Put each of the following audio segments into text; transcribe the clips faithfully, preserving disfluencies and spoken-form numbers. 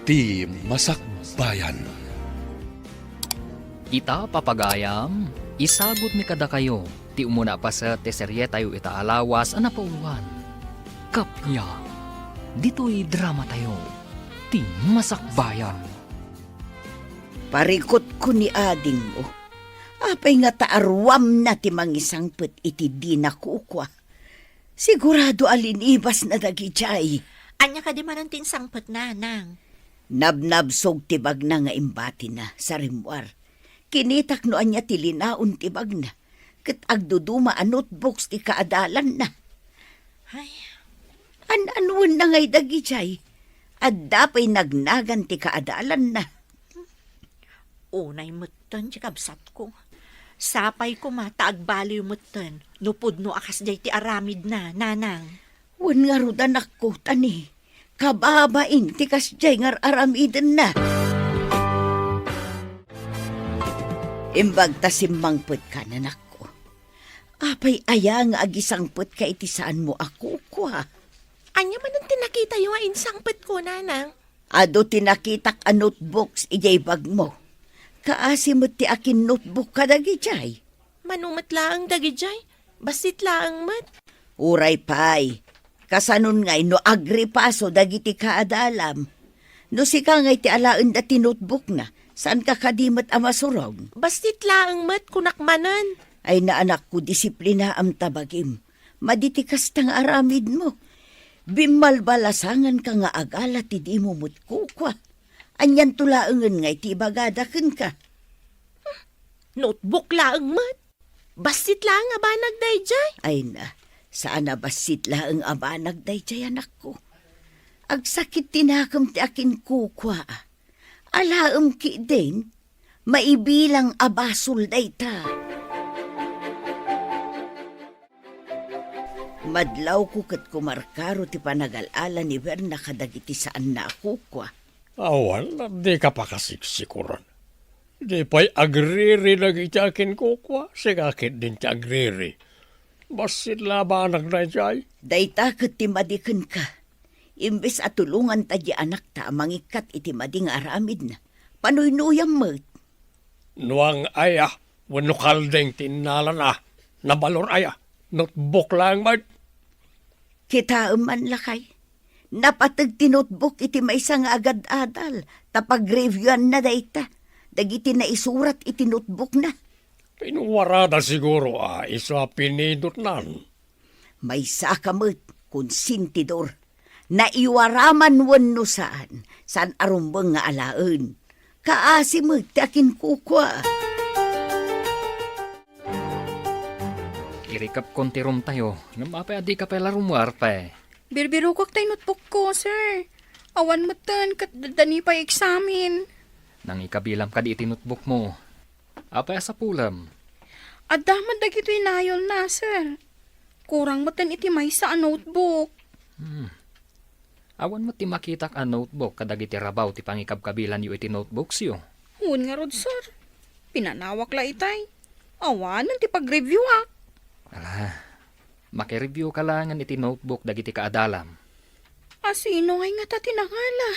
Ti Masakbayan. Ita, papagayam, isagutmi kadakayo ti umuna a paset ti serietayo ita a lawas a napauluan. Kappia, ditoy dramatayo, Ti Masakbayan. Parikutko ni adingmo. Apay nga ta aruamna ti mangisangpet iti dina kukua? Sigurado a linibasna dagidiay. Ania kadi manen ti insangpetna, Nang? Nabnabsog ti bagna nga imbatina sa rimmuar. Kinitak no ania ti linaon ti bagna, ket agduduma a notebooks ti kaadalanna. Ay. An-anuenna ngay dagidiay? Adda pay nagnagan ti kaadalanna. Unay metten ti kabsatko. Sapay koma ta agbaliw metten no pudno a kasdiay ti aramidna, Nanang. Wen ngarud, anakko, ta ni, kababain ti kasdiay nga ar-aramidenna. Imbag ta simmangpetka, anakko. Apay aya nga agisangpetka iti saanmo a kukua? Ania manen ti nakitayo a insangpetko, Nanang? Adu ti nakitak a notebooks idiay bagmo. Kaasi met ti akin-notebook kadagidiay. Mano met laeng dagidiay? Bassit laeng met. Uray pay, kasanon ngay no agripaso dagiti kaadalam? No sika ngay ti alaenda ti notebookna, saanka kadi met a masurog? Bassit laeng met, kunak manen. Ay, anakko, disiplinaam ta bagim. Madi ti kasta nga aramidmo. Bimmalbalasanganka nga agala ti dimo met kukua. Anianto laengen ngay ti ibagada kenka? Notebook laeng met. Bassit laeng a banag daydiay. Ay na, saan a bassit laeng a banag daydiay, anakko. Agsakit ti nakem ti akin kukua. Alaem ketdin, maibilang a basol dayta. Madlawko ket kumarkaro ti panagal-ala ni Berna kadagiti saanna a kukua. Awan, dika pakasiksikuran. Di pay agriri dagiti akin kukua, sika ketdin ti agriri. Bassit la a banag daydiay. Dayta ket ti madi kenka. Imbes a tulonganta di anakta a mangikkat iti madi nga aramidna, panuynuyam met. Nuang aya wenno kalding ti innalana, nabalor aya, notebook laeng met. Kitaem man, lakay, napateg ti notebook iti maysa nga agad-adal ta pagreviewna dayta dagiti naisurat iti notebookna. Pinuarada siguro a isu a pinidotnan. Maysaka met, konsentidor. Naiwara man wenno saan, saan a rumbeng nga alaen. Kaasi met ti akin kukua. Irikepkon ti roomtayo, ngem apay a dika pay la rummuar pay? Birbirokak tay notebookko, sir. Awan metten ket daddani pay eksamen. Nangikabilam kadi iti notebookmo? Apay a sapulem? Adda met dagitoy nayolna, sir. Kurang metten iti maysa a notebook. Hmm. Awan met ti makitak a notebook kadagiti rabaw ti pangikabkabilanyo iti notebooksyo. Wen ngarud, sir. Pinanawak la itay. Awanen ti pagreviewak. Ala, makireviewka laengen iti notebook dagiti kaadalam. Asino ngay ngata ti nangala?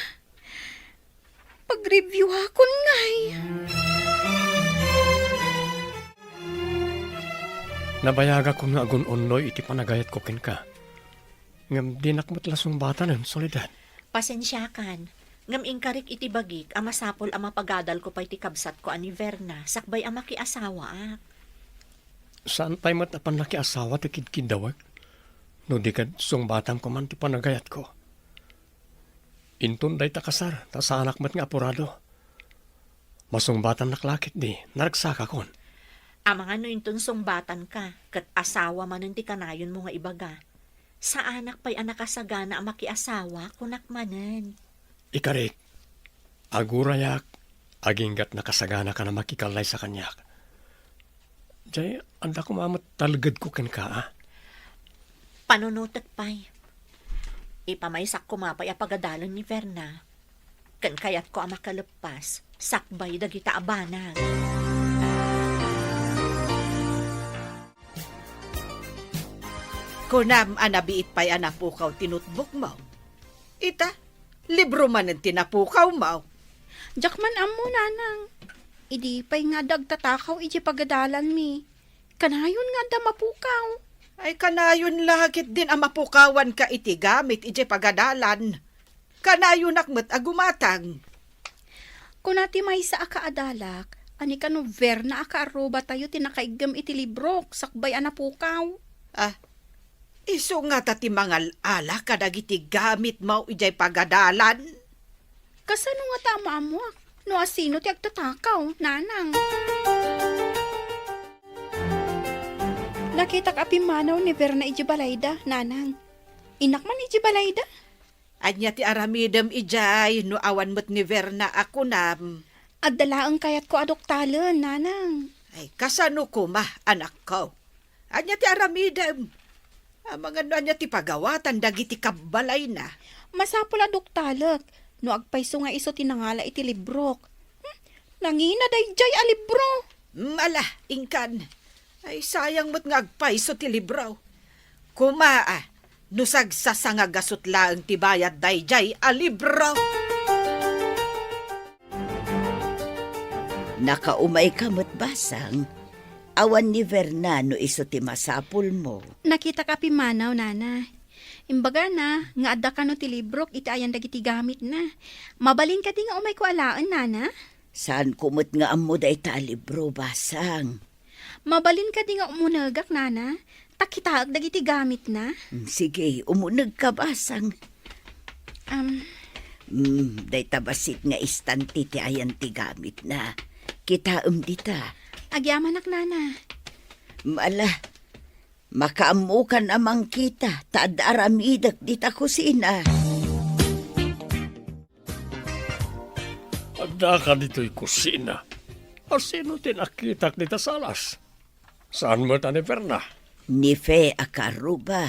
Pagreviewakon ngay. Nabayagakon nga agun-unnoy iti panagayatko kenka. Ngem dinak met la sungbatanen, Soledad. Pasensiakan, ngem inkarik iti bagik a masapul a mapagadalko pay ti kabsatko a ni Verna sakbay a makiasawaak. Saan pay met a pannakiasawa ti kidkiddawek no di ket sungbatanko man ti panagayatko. Inton dayta kasar, ta saanak met nga apurado. Masungbatannak la ketdi, naragsakakon. Amangan no inton sungbatanka, ket asawa manen ti kanayonmo nga ibaga. Saanak pay a nakasagana a makiasawa, kunak manen. Ikarik, agurayak, aginggat nakasaganaka a makikallaysa kaniak. Jay, adda koma met talgedko kenka, a? Panunotek pay. Ipamaysak koma pay a pagadalen ni Verna. Ken kayatko a makaleppas sakbay dagita a banag. Kunam a nabiit pay a napukaw ti notebookmo. Ita, Libro manen ti napukawmo. Diak man ammo, nanang. Idi pay nga adda agtatakaw idiay pagadalanmi, kanayon nga adda mapukaw. Ay, kanayon la ketdin a mapukawanka iti gamit idiay pagadalan. Kanayonak met a gumatang. Kuna ti maysa a kaadalak, a ni kano Verna a kaarrubatayo ti nakaiggem iti librok sakbay a napukaw. Ah, isu ngata ti mangal-ala kadagiti gamitmo idiay pagadalan? Kasano ngata a maammoak no asino ti agtatakaw, nanang? Nakitak a pimmanaw ni Verna idiay balayda, nanang. Innak man idiay balayda? Ania ti aramidem idiay no awan met ni Verna a kunam? Adda laeng kayatko a duktalen, nanang. Ay, kasano koma, anakko? Ania ti aramidem? Amangan no ania ti pagawatan dagiti kabbalayna? Masapul a duktalek no agpayso nga isu ti nangala iti librok. Hmm, nangina daydiay a libro. Mm, ala, inkan. Ay, sayang met nga agpayso ti libro. Kuma, ah, no sagsasangagasut laeng ti bayad daydiay a libro. Nakaumayka met, Basang. Awan ni Verna no isu ti masapulmo. Nakitak a pimmanaw, nana. Imbagana nga adda kano ti librok iti ayan dagiti gamitna. Mabalin kadi nga umayko alaen, nana? Saanko met nga ammo dayta a libro, Basang. Mabalin kadi nga umunegak, nana? Ta kitaek dagiti gamitna. Mm, sige, umunegka, Basang. Am. Mm, dayta bassit nga istante ti ayan ti gamitna. Kitaem dita. Agyamanak, nana. Mm, ala, makaammokan a mangkita, ta adda aramidek dita kusina. Adda ka ditoy kusina. Asino ti nakitak dita salas? Saan met a ni Verna? Ni Fe a kaarruba.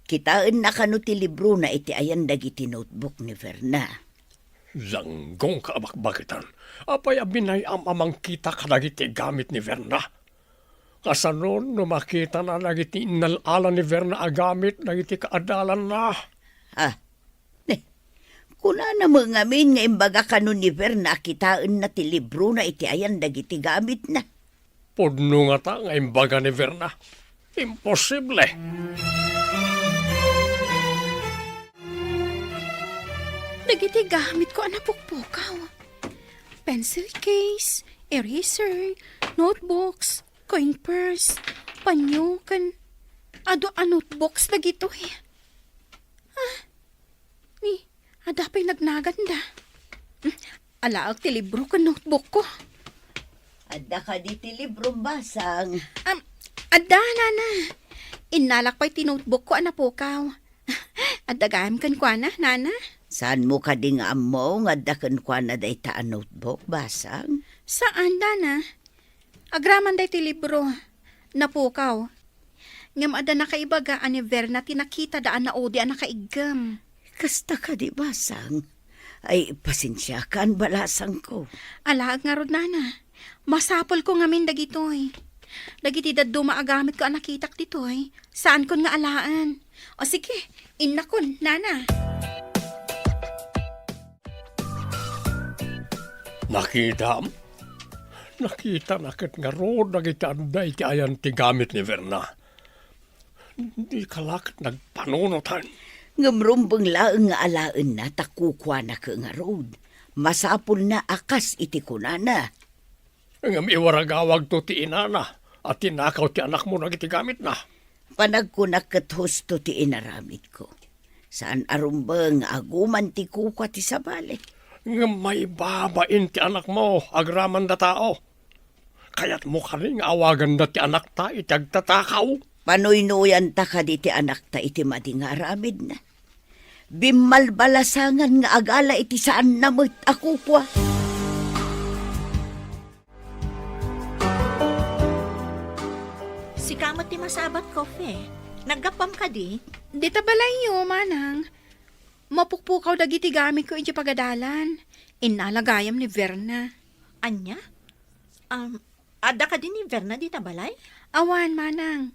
Kitaenna kano ti librona iti ayan dagiti notebook ni Verna. Langgongka a bakbakitan. Apay a binay-am a mangkita kadagiti gamit ni Verna? Kasano no makitana dagiti innal-ala ni Verna a gamit dagiti kaadalanna? Ah, ne, kunana met ngamin nga imbaga kano ni Verna a kitaenna ti librona iti ayan dagiti gamitna. Pudno ngata nga imbaga ni Verna. Imposible! Dagiti gamitko a napukpukaw. Pencil case, eraser, notebooks, coin purse, panyo, ken adu a notebooks dagitoy. Ah, ni, adda pay nagnaganda. Hmm, alaek ti libro ken notebookko. Adda kadi ti librom, Basang? Am, adda, nana. Innalak pay ti notebookko a napukaw. Adda gayam kenkuana, nana? Saanmo kadi nga ammo nga adda kenkuana dayta a notebook, Basang? Saan, nana. Agraman daytoy libro, napukaw. Ngem adda nakaibaga a ni Verna ti nakitada a naudi a nakaiggem. Kasta kadi, Basang? Ay, pasensiakan, balasangko. Alaek ngarud, nana. Masapulko ngamin dagitoy. Dagiti dadduma a gamitko a nakitak ditoy, saankon nga alaen. O sige, innakon, nana. Nakitam? Nakitana ket ngarud dagiti adda iti ayan ti gamit ni Verna. Dika la ket nagpanunotan. Ngem rumbeng laeng nga alaenna ta kukuana ket ngarud. Masapulna a kas iti kunana. Ngem iwaragawagto ti inana a tinakaw ti anakmo dagiti gamitna. Panagkunak ket husto ti inaramidko. Saan a rumbeng nga aguman ti kukua ti sabali. Ngem maibabain ti anakmo agraman da tao. Kayatmo kadi nga awaganda ti anakta iti agtatakaw? Panuynoyanta kadi ti anakta iti madi nga aramidna? Bimmalbalasangan nga agala iti saanna met a kukua. Sika met ti masabat, Kofe. Naggapuam kadi? Dita balayyo, manang. Mapukpukaw dagiti gamitko idiay pagadalan. Innala gayam ni Verna. Ania? Um, adda kadi ni Verna dita balay? Awan, manang.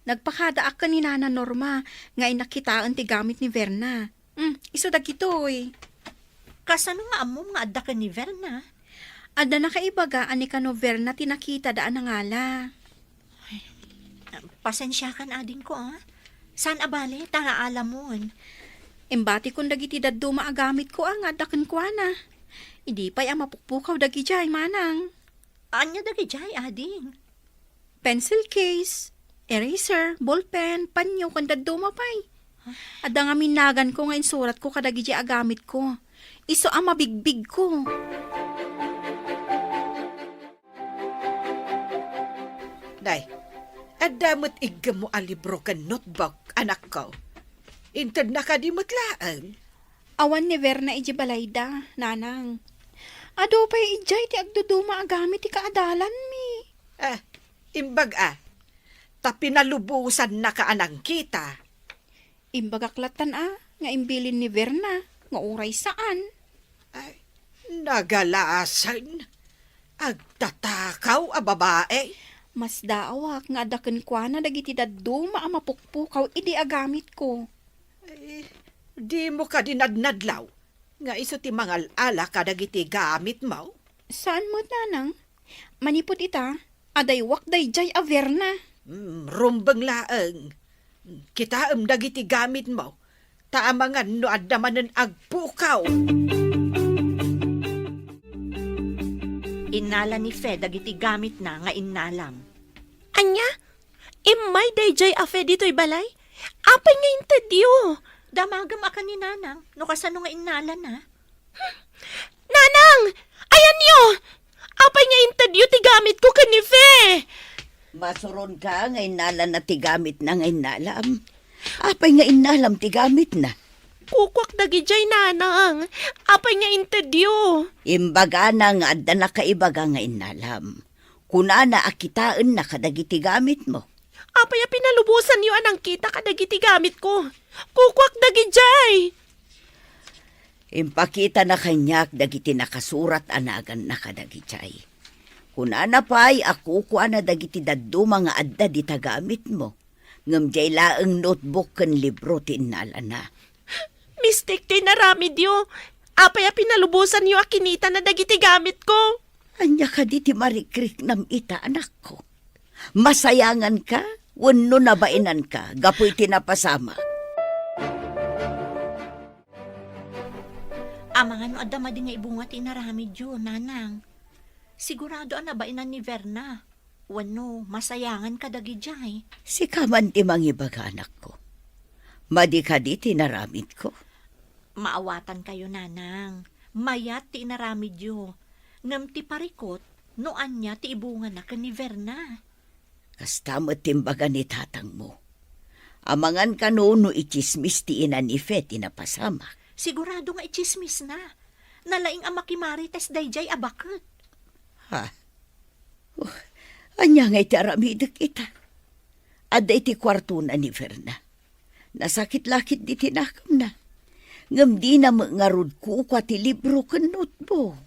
Nagpakadaak ken ni Nana Norma nga innak kitaen ti gamit ni Verna. Hmm, isu dagitoy. Kasano nga ammom nga adda ken ni Verna? Adda nakaibaga a ni kano Verna ti nakitada a nangala. Ay, pasensiakan, adingko, a. Saan a bale, ta naalamon. Imbatikon dagiti dadduma a gamitko a nga adda kenkuana. Idi pay a mapukpukaw dagidiay, manang. Ania dagidiay, ading? Pencil case, eraser, ballpen, panyo, ken dadduma pay. Adda ngamin naganko nga insuratko kadagiti a gamitko. Isu a mabigbigko. Nay, adda met iggemmo a libro ken notebook, anakko. Intedna kadi met laeng? Awan ni Verna idiay balayda, nanang. Adu pay idiay ti agduduma a gamit ti kaadalanmi. Ah, imbag a, ta pinalubosannaka a nangkita. Imbagak lattan a, nga imbilin ni Verna, nga uray saan. Ay, nagalasen. Agtatakaw a babae. Masdaawak nga adda kenkuana dagiti dadduma a mapukpukaw idi a gamitko. Eh, dimo kadi nadnadlaw nga isu ti mangal-ala kadagiti gamitmo? Saan met, nanang. Manipud ita, adaywak daydiay a Verna. Hmm, rumbeng laeng. Kitaem dagiti gamitmo, ta amangan no adda manen agpukaw. Innala ni Fe dagiti gamitna nga innalam. Ania? Immay daydiay a Fe ditoy balay? Apay nga intedyo? Damagem a ken ni Nanang no kasano nga innalana. Nanang! Ayanyo! Apay nga intedyo ti gamitko ken ni Fe? Masuronka nga innalana ti gamitna nga innalam. Apay nga innalam ti gamitna? Kukuak dagidiay, Nanang. Apay nga intedyo? Imbagana nga adda nakaibaga nga innalam. Kunana a kitaenna kadagiti gamitmo. Apay a pinalubosanyo a nangkita kadagiti gamitko? Kukuak dagidiay! Impakitana kaniak dagiti nakasurat a naganna kadagidiay. Kunana pay a kukuana dagiti dadduma nga adda dita gamitmo, ngem diay laeng notebook ken libro ti innalana. Mistik ti inaramidyo. Apay a pinalubosanyo a kinitana dagiti gamitko? Ania kadi ti marikriknam ita, anakko? Masayanganka wenno nabainanka gapu iti napasamak? Amangan no adda madi nga ibunga ti inaramidyo, Nanang. Sigurado a nabainan ni Verna. Wenno, masayangan kadagidiay. Sika man ti mangibaga, anakko. Madi kadi ti inaramidko? Maawatankayo, Nanang. Mayat ti inaramidyo. Ngem ti parikut, no ania ti ibungana ken ni Verna. Kasta met ti imbaga ni tatangmo. Amangan kano no itsismis ti ina ni Fe ti napasamak? Sigurado nga itsismisna. Nalaing a makimarites daydiay a baket. Ha? Uh, ania ngay ti aramidek ita? Adda iti kuartona ni Verna. Nasakit la ketdi ti nakemna. Ngem dina met ngarud kukua ti libro ken notebook.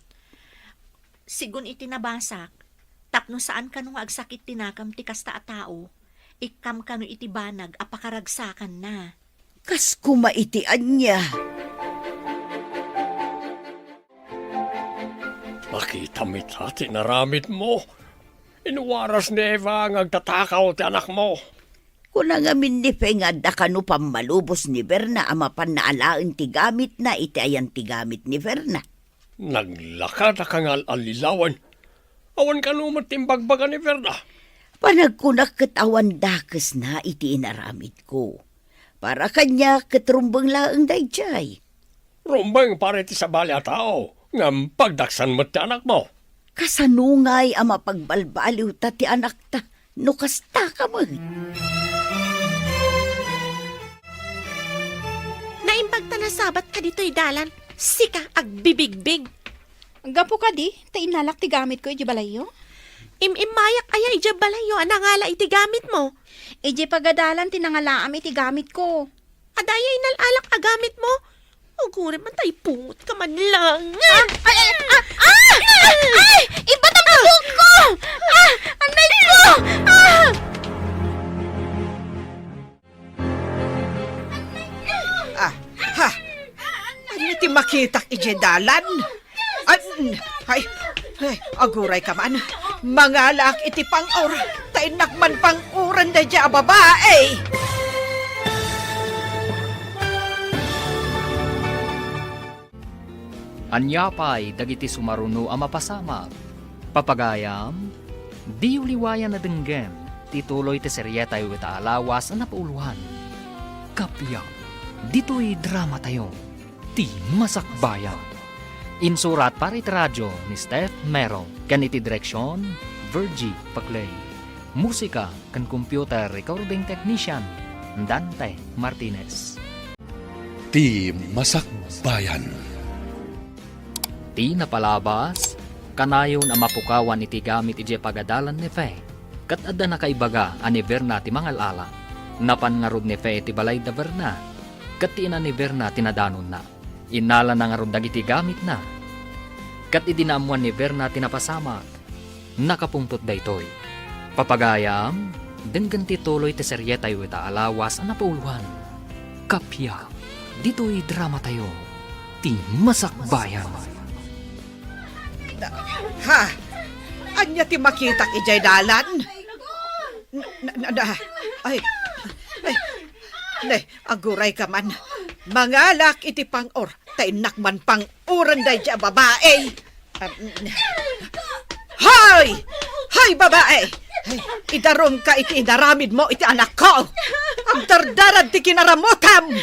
Sigun iti nabasak, tapno saan kano nga agsakit ti nakem ti kasta a tao, ikkam kano iti banag a pakaragsakanna. Kas koma iti ania? Nakitam ita ti inaramidmo. Inwaras ni Eva nga agtatakaw ti anakmo. Kuna ngamin ni Fe nga adda kano pammalubos ni Verna a mapanna alaen ti gamitna iti ayan ti gamit ni Verna. Naglakada ka nga al-allilawen. Awan kano met ti imbagbaga ni Verna. Panagkunak ket awan dakesna iti inaramidko. Para kaniak ket rumbeng laeng daydiay. Rumbeng para iti sabali a tao, ngem pagdaksan met ti anakmo. Kasano ngay a mapagbalbaliwta ti anakta no kasta ka met? Naimbag ta nasabatka ditoy dalan, sika agbibigbig. Gapu kadi, ta innalak ti gamitko idiay balayyo? Im-immayak aya idiay balayyo a nangala iti gamitmo? Idiay pagadalan ti nangalaam iti gamitko. Adda aya inal-alak a gamitmo? Uguren man ta ipungotka man lang. Ah! Ay! Ay! Ah! Ah! Ay! Ibatam ti buokko! Ah! Anay ko! Ah! Ah! Ha! Ania ti maki- Itak idiay dalan. Ay, ay, ay, agurayka man. Mangalaak iti pang-or, ta innak man pang-uran daydiay a babai. Ania pay dagiti sumaruno a mapasamak? Papagayam, diyo liwayan a denggem ti tuloy ti serietayo ita a lawas a napauloan. Kappia, ditoy dramatayo, ti Masakbayan. Insurat para iti radio ni Steph Mero ken iti direksion, Virgie Paclay. Musika ken computer recording technician, Dante Martinez. Ti Masakbayan. Ti napalabas, kanayon a mapukawan iti gamit idiay pagadalan ni Fe, ket adda nakaibaga a ni Verna ti mangal-ala. Napan ngarud ni Fe iti balay da Verna, ket ti ina ni Verna ti nadanonna. Innalana ngarud dagiti gamitna. Ket idi naammuan ni Verna ti napasamak, nakapungtot daytoy. Papagayam, denggen ti tuloy ti serietayo ita a lawas a napauloan. Kappia, ditoy dramatayo, ti Masakbayan. Ha? Ania ti makitak idiay dalan? Na, na, na, ay, ay, ne, agurayka man. Mangalaak iti pang-or, ta innak man pang-uran daydiay a babai. Am, hoy! Hoy, babai! Ay, idarumka iti inaramidmo iti anakko! Agdardarad ti kinaramutam!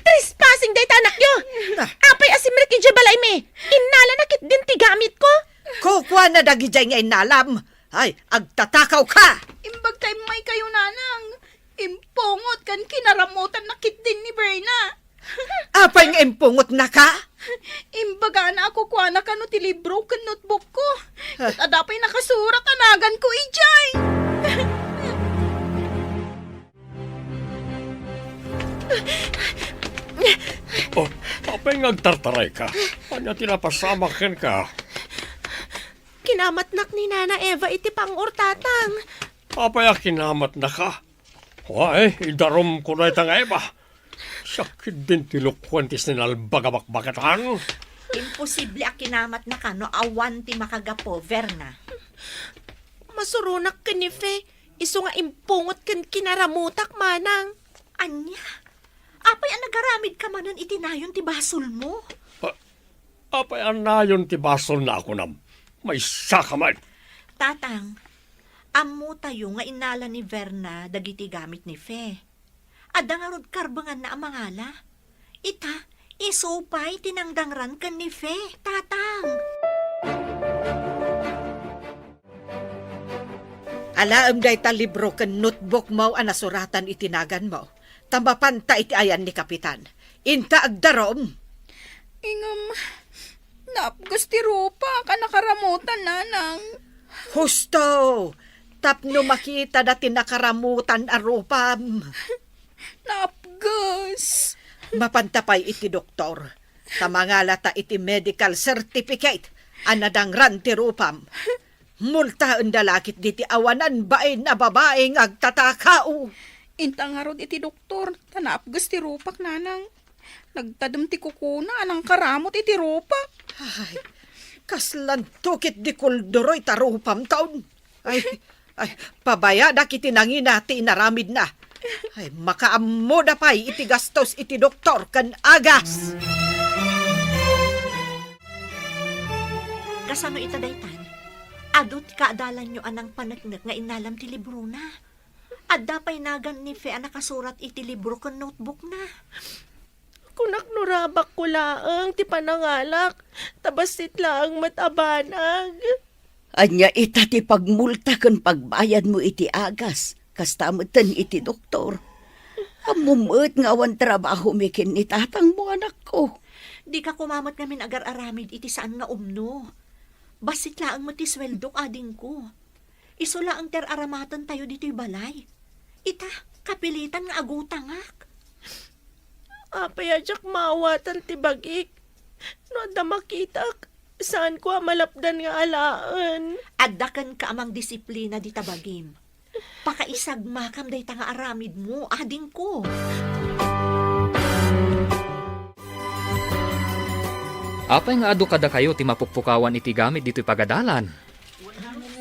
Trespassing dayta anakyo! Na. Apay a simrek idiay balaymi? Innalana ketdin ti gamitko! Kukuana dagidiay nga innalam! Ay, agtatakawka! Imbag ta immaykayo, nanang. Impungot ken kinaramutanna ketdin ni Verna. Apay nga impungotnaka? Imbagana a kukuana kano ti libro ken notebookko. Ket adda pay nakasurat a naganko idiay. Oh, apay nga agtartarayka? Ania ti napasamak kenka? Kinamatnak ni Nana Eva iti pang-or, Tatang. Apay a kinamatnaka? Ay, idarumko dayta nga Eva. Siak ketdin ti lukuen ti sinalbag a bakbakatan. Imposible a kinamatnaka no awan ti makagapu, Verna. Masuronak ken ni Fe, isu nga impungot ken kinaramutak, manang. Ania? Apay a nagaramidka manen iti nayon ti basolmo? A-, apay a nayon ti basolna a kunam? Maysaka man. Tatang, ammotayo nga innala ni Verna dagiti gamit ni Fe. Adda ngarud karbenganna a mangala. Ita, isu pay ti nangdangran ken ni Fe, Tatang. Alaem dayta libro ken notebookmo a nasuratan iti naganmo, ta mapanta iti ayan ni Kapitan. Inta agdarum. Ngem, naapges ti rupak a nakaramutan, nanang. Husto! Tapno makitada ti nakaramutan a rupam. Naapges. Mapanta pay iti doktor. Ta mangalata iti medical certificate a nadangran ti rupam. Multaenda la ketdi ti awanan bain a babai nga agtatakaw. Inta ngarud iti doktor, ta naapges ti rupak, nanang. Nagtadem ti kukuna a nangkaramut iti rupak. Ay, kaslanto ketdi kulduroy ta rupam taon. Ay, ay, pabayadak iti nangina ti inaramidna. Ay, makaammoda pay iti gastos iti doktor ken agas. Kasano ita daytan? Adu ti kaadalanyo a nangpaneknek nga innalam ti librona. Adda pay nagan ni Fe a nakasurat iti libro ken notebookna. Kunak no rabakko laeng ti panangalak, ta bassit laeng met a banag. Ania ita ti pagmulta ken pagbayadmo iti agas, kasta metten iti doktor? Ammom met nga awan trabahomi ken ni tatangmo, anakko. Dika koma met ngamin agar-aramid iti saan nga umno. Bassit laeng met ti sueldok, adingko. Isu laeng ti ar-aramatentayo ditoy balay. Ita, kapilitan nga agutangak. Apay a diak maawatan ti bagik? No adda makitak, saanko a malapdan nga alaen. Adda kenka a mangdisiplina dita bagim. Pakaisagmakam dayta nga aramidmo, adingko. Apay nga adu kadakayo ti mapukpukawan iti gamit ditoy pagadalan?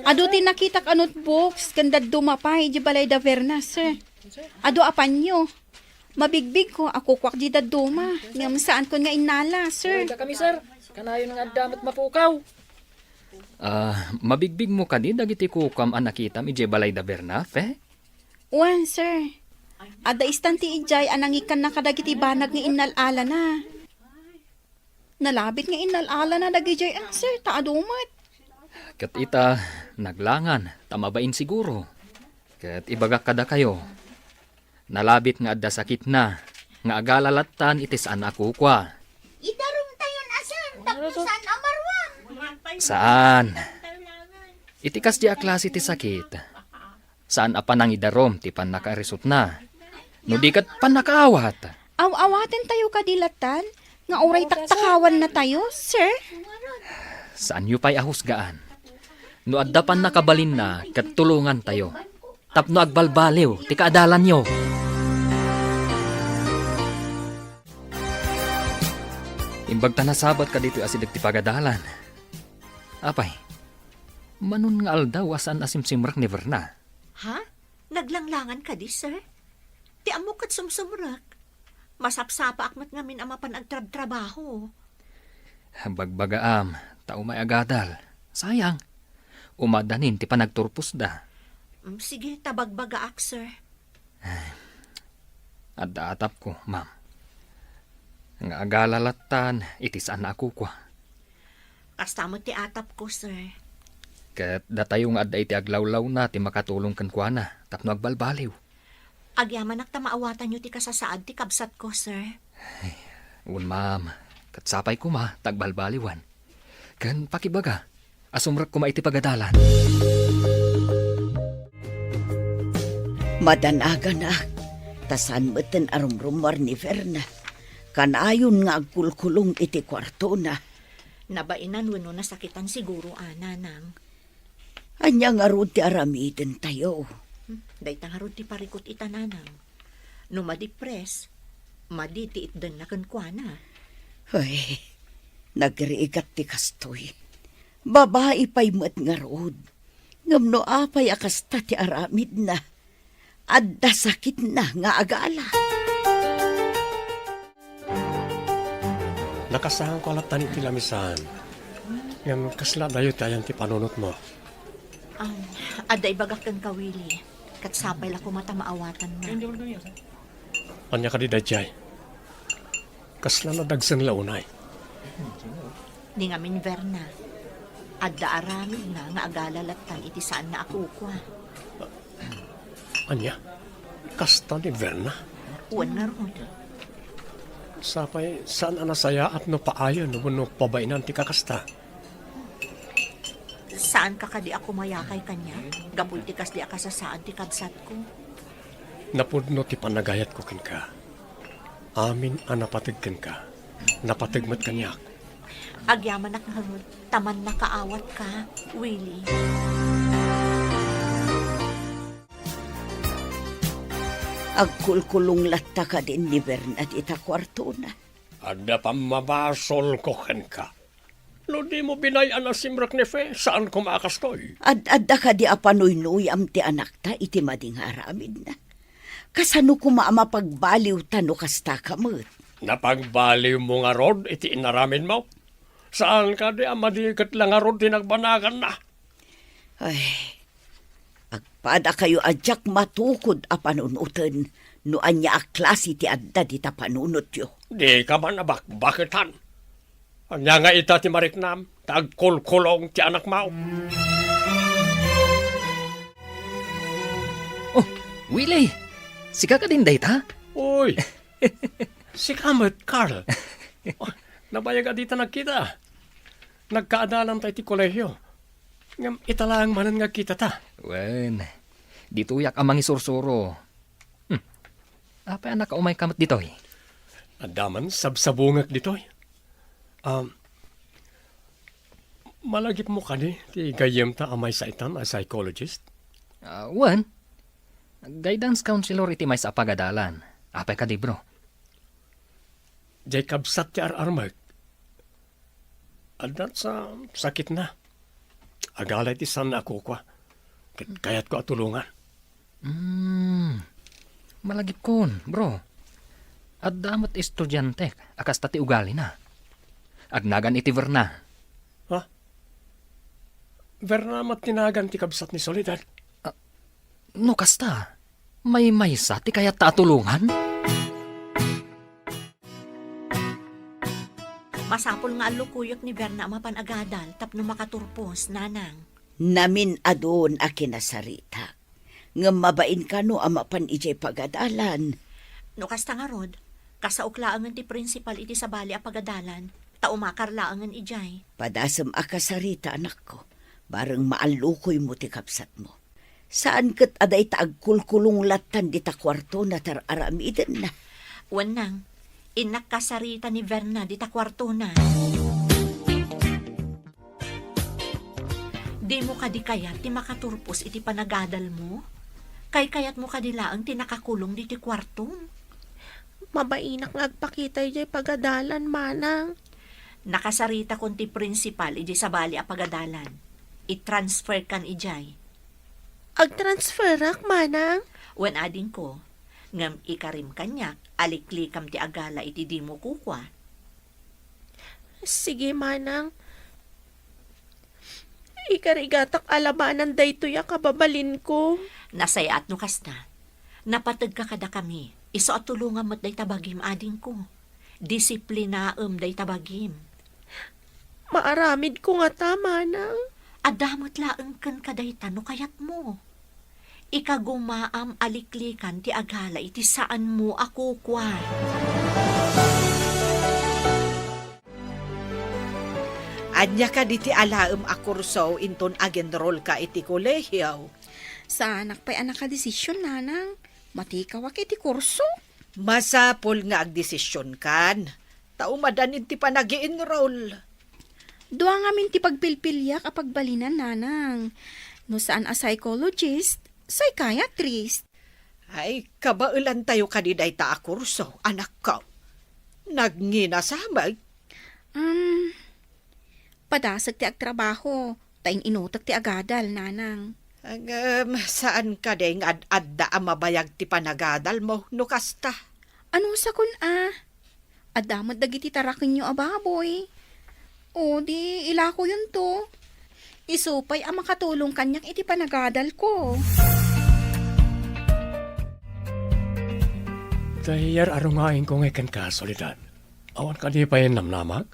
Adu ti nakitak a notebooks ken dadduma pay idiay balay da Verna, sir. Adu a panyo. Mabigbigko a kukuak di dadduma, ngem saankon nga innala, sir. Uray, dakami, sir. Kanayon nga adda met mapukaw. Ah, mabigbigmo kadi dagiti kukuam a nakitam idiay balay da Berna, Fe? Wen, sir. Adda istan ti idiay a nangikkanna kadagiti banag nga innal-alana. Nalabit nga innal-alana dagidiay, ah, sir, ta adu met. Ket ita, naglangan, ta mabain siguro. Ket ibagak kadakayo, nalabit nga adda sakitna, nga agala lattan iti saan a kukua. Idarumtayon a saan, tapno saan a maruam. Saan. Iti kasdi a klase ti sakit, saan a panangidarum ti pannakaarisutna. No di ket pannakaawat. Aw-awatentayo kadi lattan, nga uray taktakawan natayo, sir? Saanyo pay a husgaan. No adda pannakabalinna, ket tulongantayo. Tapno agbalbaliw ti kaadalanyo. Imbag ta nasabat kaditoy asideg ti pagadalan. Apay, manon nga aldaw a saan a simsimrek ni Verna? Ha? Naglanglangan kadi, sir? Ti ammok ket sumsumrek. Masapsapaak met ngamin a mapan agtrabtrabaho. Bagbagaam, ta umay agadal. Sayang. Umadanin ti panagturposda. Mm, sige, ta bagbagaak, sir. Ay, adda atapko, ma'am. Nga agala lattan iti saan a kukua. Kasta met ti atapko, sir. Ket datayo nga adda iti aglawlawna ti makatulong kenkuana tapno agbalbaliw. Agyamanak ta maawatanyo ti kasasaad ti kabsatko, sir. Ay, wen, ma'am. Ket sapay koma ta agbalbaliwan. Ken pakibaga a sumrek koma iti pagadalan. Madanaganak, ta saan metten a rumrumuar ni Verna. Kanayon nga agkulkulong iti kuartona. Nabainan wenno nasakitan siguro a, nanang. Ania ngarud ti aramidentayo? Hmm, dayta ngarud ti parikut ita, nanang. No madipres, madi ti itdenna kenkuana. Ay, nagrigat ti kastoy. Babai pay met ngarud. Ngem no apay a kasta ti aramidna, adda sakitna nga agala. Nakasaanko a lattan iti lamisaan. Ngem kasla adayo ti ayan ti panunotmo? Um, adda ibagak kenka, Willie. Ket sapay la koma ta maawatanna. Ania kadi daydiay? Kasla nadagsen la unay? Ni ngamin Verna, adda aramidna nga agala lattan iti saanna a kukua. Ania? Kasta ni Verna? Wen ngarud. Sapay, saan a nasayaat no paayen wenno pabainan ti kakasta? Saanka kadi a kumayakay kaniak gapu iti kasdi a kasasaad ti kabsatko? Napudno ti panagayatko kenka. Amin a napateg kenka, napateg met kaniak. Agyamanak ngarud ta mannakaawatka, Willie. Agkulkulong latta kadin ni Bernat ita kuartona. Adda pammabasolko kenka. No dimo binay-an a simrek ni Fe, saan koma a kastoy. Ad-adda kadi a panuynuyam ti anakta iti madi nga aramidna? Kasano koma a mapagbaliwta no kastaka met? Napagbaliwmo ngarud iti inaramidmo? Saan kadi a madi ket la ngarud ti nagbanaganna? Ay, agpadakayo a diak matukod a panunoten no ania a klase ti adda dita panunotyo. Dika man a bakbaketan. Ania nga ita ti mariknam ta agkulkulong ti anakmo? Oh, Willie! Sika kadin dayta? Uy! Sika met, Carl. Oh, nabayag a dita nagkita. Nagkaadalanta iti kolehio. Ngem ita laeng manen nga agkitata. Wen, ditoyak a mangisursuro. Hmm. Apay a nakaumayka met ditoy? Adda man sabsabungek ditoy. Um, malagipmo kadi ti gayyemta a maysa itan a psychologist? Ah, wen. Guidance counselor iti maysa a pagadalan. Apay kadi, bro? Diay kabsat ti ar-armek. Adda sa sakitna. Agala iti saanna a kukua. Ket kayatko a tulongan. Hmm. Malagipkon, bro. Adda met estudiante a kasta ti ugalina. Agnagan iti Verna. Ha? Verna met ti nagan ti kabsat ni Soledad? Ah, no kasta, maymaysa ti kayatta a tulongan? Masapul nga allukoyek ni Verna a mapan agadal tapno makaturpos, nanang. Namin-adun a kinasaritak. Ngem mabain kano a mapan idiay pagadalan. No kasta ngarud, kasaok laengen ti prinsipal iti sabali a pagadalan, ta umakar laengen idiay. Padasem a kasarita, anakko, bareng maallukoymo ti kabsatmo. Saan ket a dayta agkulkulong lattan dita kuartona ti ar-aramidenna. Wen nang, innak kasarita ni Verna dita kuartona. Dimo kadi kayat ti makaturpos iti panagadalmo? Kaykayatmo kadi laeng ti nakakulong ditoy kuartom? Mabainak nga agpakita idiay pagadalan, manang. Nakasaritakon ti prinsipal idiay sabali a pagadalan. I-transfer kan idiay. Agtransferak, manang? Wen adingko, ngem ikarim kaniak a liklikam ti agala iti dimo kukua. Sige, manang. Ikarigatak a labanan daytoy a kababalinko. Nasayaat no kasta. Napategka kadakami. Isu a tulongam met dayta bagim, adingko. Disiplinaem dayta bagim. Maaramidko ngata, manang. Adda met laeng kenka dayta no kayatmo. Ikagumaam a liklikan ti agala iti saanmo a kukua. Ania kadi ti alaem a kurso inton agenrolka iti kolehio? Saanak pay a nakadesisyon, nanang. Matikawak iti kurso. Masapul nga agdesisyonkan, ta umadan iti panag-i-enroll. Dua ngamin ti pagpilpiliak a pagbalinan, nanang. No saan a psychologist, psychiatrist. Ay, kabaelantayo kadi dayta a kurso, anakko. Nagngina sa met. Um, padasek ti agtrabaho, ta in-inutek ti agadal, nanang. Ngem, saan kadi nga ad-adda a mabayag ti panagadalmo, no kasta? Anusakon a? Adda met dagiti tarakenyo a baboy. O, di ilakoyonto. Isu pay a makatulong kaniak iti panagadalko. Tay yar-arungaenko ngay kenka, Soledad. Awan kadi pay namnamak?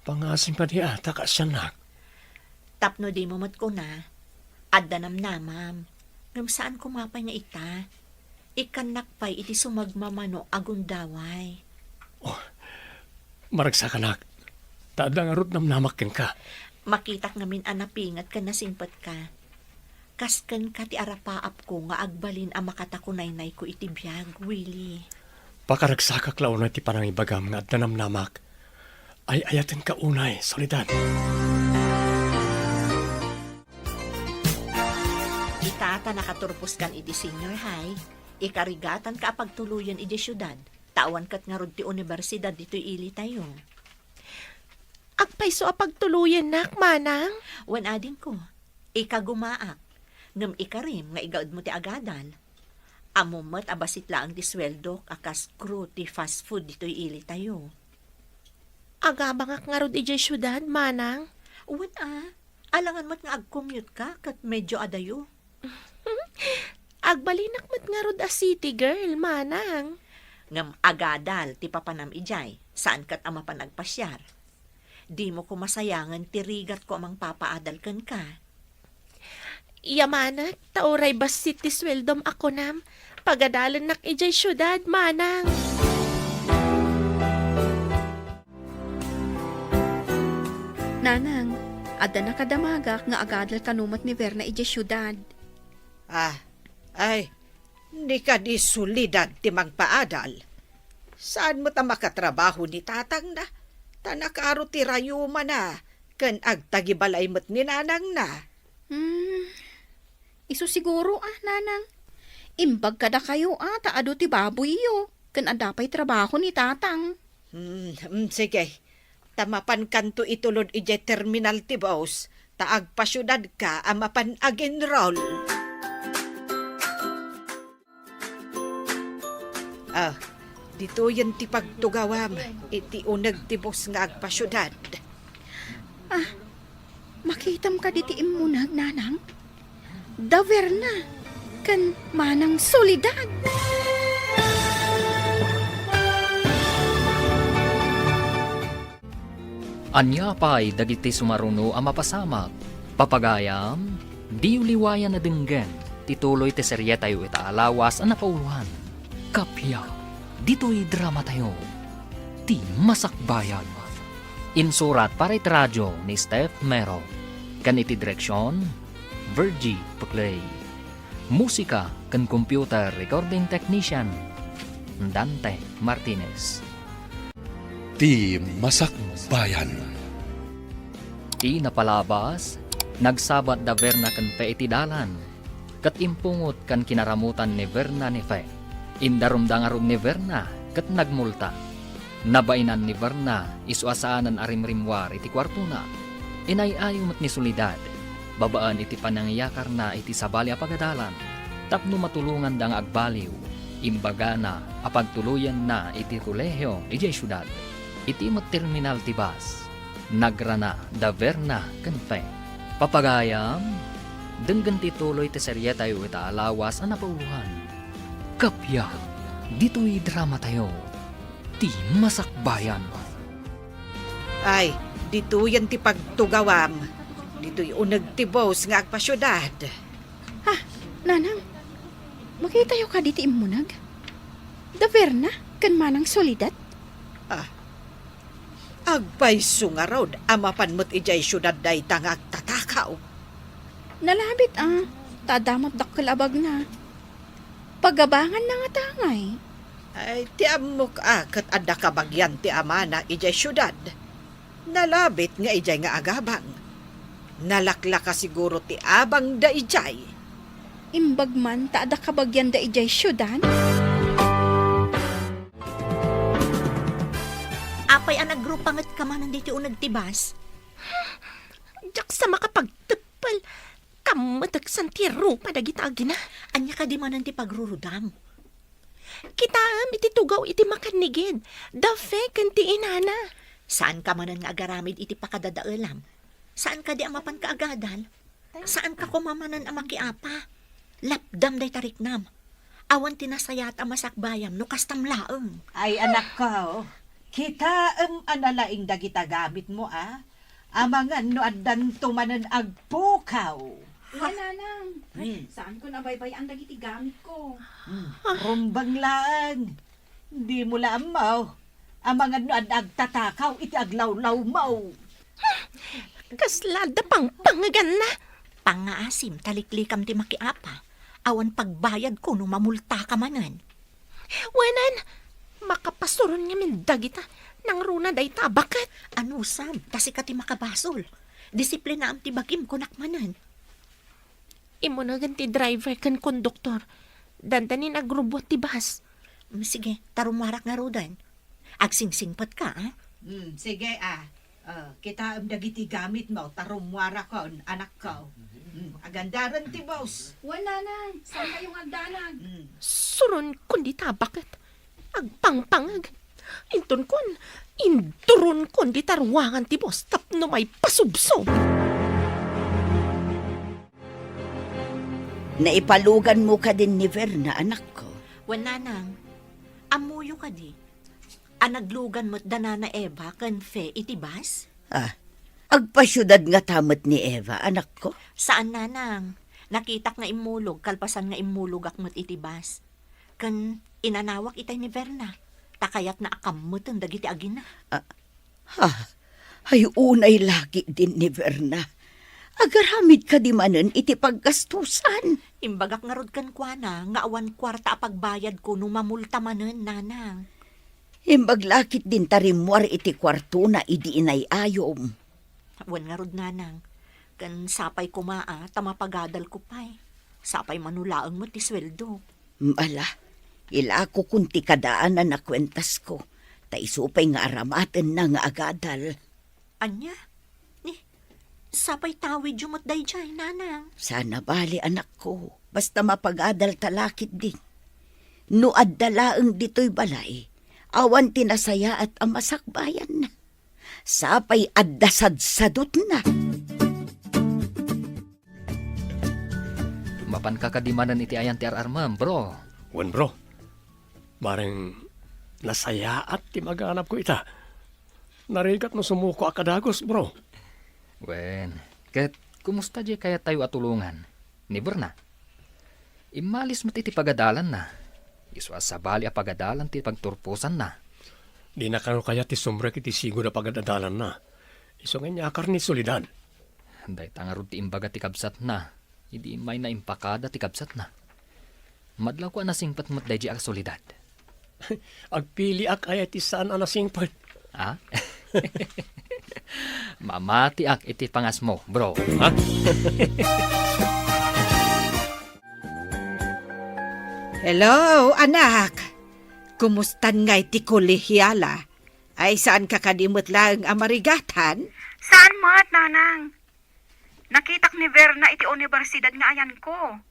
Pangasim kadi a, ta kaasiannak. Tapno dimo met kuna, adda namnamam, ngem saan koma pay nga ita. Ikkannak pay iti sumagmamano a gundaway. Oh, maragsakanak, ta adda ngarud namnamak kenka. Makitak ngamin a napinget ken nasingpetka. Kas kenka ti arapaapko nga agbalin a makatakunaynayko iti biag, Willie. Pakaragsakak la unay ti panangibagam nga adda namnamak. Ay-ayatenka unay, Soledad. Ita ta nakaturposkan iti senior high, ikarigatanka a pagtuloyen idiay siudad, ta awan ket ngarud ti unibersidad ditoy ilitayo. Agpayso a pagtuloyennak, manang? Wen adingko, ikagumaak, ngem ikarim nga igaedmo ti agadal. Ammom met a bassit laeng ti sueldok a kas crew ti fast food ditoy ilitayo. Agabangak ngarud idiay siudad, manang? Wen a, alangan met nga agcommute ka ket medyo adayo. Agbalinak met ngarud a city girl, manang. Ngem agadal ti papanam idiay, saan ket a mapan agpasiar. Dimo koma sayangen ti rigatko a mangpapaadal kenka. Yamanek, ta uray bassit ti sueldom a kunam, pagadalennak idiay siudad, manang. Nanang, adda nakadamagak nga agadal kano met ni Verna idiay siudad. Ah, ay, ni kadi Soledad ti mangpaadal. Saan met a makatrabaho ni tatangna, ta nakaro ti rayumana, ken agtagibalay met ni nanangna. Hmm, isu siguro, ah, nanang. Imbag kadakayo, ah, ta adu ti baboyyo, ken adda pay trabaho ni tatang. Hmm, hmm, sige. Ta mapankanto itulod idiay terminal ti bus, ta agpasiudadka a mapan agenrol. Ah, ditoyen ti pagtugawam iti uneg ti bus nga agpasiudad. Ah, makitam kadi ti immuneg, Nanang? Da Verna ken Manang Soledad. Ania pay dagiti sumaruno a mapasamak? Papagayam, diyo liwayan a denggen ti tuloy ti serietayo ita a lawas a napauloan. Kappia, ditoy dramatayo, Ti Masakbayan. Insurat para iti radio ni Steph Mero, ken iti direksion, Virgie Peclay. Musika ken computer recording technician, Dante Martinez. Ti Masakbayan. Ti napalabas, nagsabat da Verna ken Fe iti dalan, ket impungot ken kinaramutan ni Verna ni Fe. Indarumda ngarud ni Verna ket nagmulta. Nabainan ni Verna isu a saanen a rimrimmuar iti kuartona. Inay-ayo met ni Soledad, babaen iti panangiyakarna iti sabali a pagadalan, tapno matulonganda nga agbaliw. Imbagana a pagtuloyenna iti kolehio idiay siudad. Iti met terminal ti bus, nagrana da Verna ken Fe. Papagayam, denggen ti tuloy ti serietayo ita a lawas a napauloan. Kappia, ditoy dramatayo, Ti Masakbayan. Ay, ditoyen ti pagtugawam. Ditoy uneg ti bus nga agpasiudad. Ah, Nanang, makitayo kadi ti immuneg? Da Verna ken Manang Soledad? Ah, agpayso ngarud a mapan met idiay siudad dayta nga agtatakaw. Nalabit a, ta adda met dakkel a bagna. Pagabanganna ngata ngay? Ay, ti ammok a ket adda kabagian ti amana idiay siudad. Nalabit nga idiay nga agabang. Nalaklaka siguro ti abangda idiay. Imbag man ta adda kabagianda idiay siudad? Apay a nagrupangetka manen ditoy uneg ti bus? Diak sa makapagteppel. Kammetek san ti rupa dagita agina. Ania kadi manen ti pagrurudam? Kitaem iti tugaw iti makannigid, da Fe ken ti inana. Saanka manen nga agaramid iti pakadadaelam? Saan kadi a mapanka agadal? Saanka koma manen a makiapa? Lapdam dayta riknam. Awan ti nasayaat a masakbayam no kastam laeng. Ay, anakko, kitaem a nalaing dagita gamitmo, a? Amangan no addanto manen agpukaw. Wen, Nanang. Hmm. Saanko a baybay-an dagiti gamitko. Hmm. Rumbeng laeng. Dimo la ammo. Amangan no adda agtatakaw iti aglawlawmo. Kasla adda pangpangeganna. Pangngaasim ta liklikam ti makiapa. Awan pagbayadko no mamultaka manen. Wen, makapasuron ngamin dagita. Nangruna dayta a baket. Anusam, ta sika ti makabasol. Disiplinaam ti bagim, kunak manen. Immunegen ti driver ken konduktor. Dandanin agrubbuat ti bus. Mm, sige, ta rummuarak ngaruden. Agsingsingpetka, a? Mm, sige, a. Ah, kitaem dagiti gamitmo, ta rummuarakon, anakko. Mm, agandaren ti bus. Wen, Nanang, saankayo nga agdanag? Mm. Suronkon dita a baket. Agpangpangeg. Intonkon, induronkon dita ruangan ti bus tapno maipasubsob. Naipaluganmo kadin ni Verna, anakko? Wen, Nanang. Ammoyo kadi a naglugan met da Nana Eva ken Fe iti bus? Ah, agpasiudad ngata met ni Eva, anakko? Saan, Nanang. Nakitak nga immulog kalpasan nga immulogak met iti bus. Ken inanawak itay ni Verna, ta kayatna a kammeten dagiti agina. Ah, ha, ay unay la ketdin ni Verna. Agaramid kadi manen iti paggastusan? Imbagak ngarud kenkuana nga awan kuarta a pagbayadko no mamulta manen, Nanang. Imbag la ketdin ta rimmuar iti kuartona idi inay-ayom. Wen ngarud, Nanang. Ken sapay koma a ta mapagadalko pay. Sapay mano laeng met ti sueldok. Ala, ilakokon ti kadaanan a kuentasko, ta isu pay nga aramatenna nga agadal. Ania? Ni, sapay tawidyo met daydiay, nanang. Sana bali, anakko. Basta mapagadal ta la ketdi. No adda laeng ditoy balay, awan ti nasayaat a masakbayanna. Sapay adda sadsadutna. Mapanka kadi manen iti ayan ti ar-armem, bro? Wen, bro. Bareng nasayaat ti maganabko ita. Narigat no sumukoak a dagus, bro. Wen, ket kumusta diay kayattayo a tulongan ni Berna? Immalis met iti pagadalanna. Isu a sabali a pagadalan ti pagturposanna. Dina kano kayat ti sumrek iti sigud a pagad-adalanna. Isu nga inyakar ni Soledad. Dayta ngarud ti imbaga ti kabsatna idi immayna impakada ti kabsatna. Madlawko a nasingpet met daydiay a Soledad. Agpiliak aya ti saan a nasingpet? Ha? Mamatiak iti pangasmo, bro. Ha? Hello, anak. Kumustan ngay ti kolehiala? Ay, saanka kadi met laeng a marigatan? Saan met, nanang? Nakitak ni Verna iti universidad nga ayanko.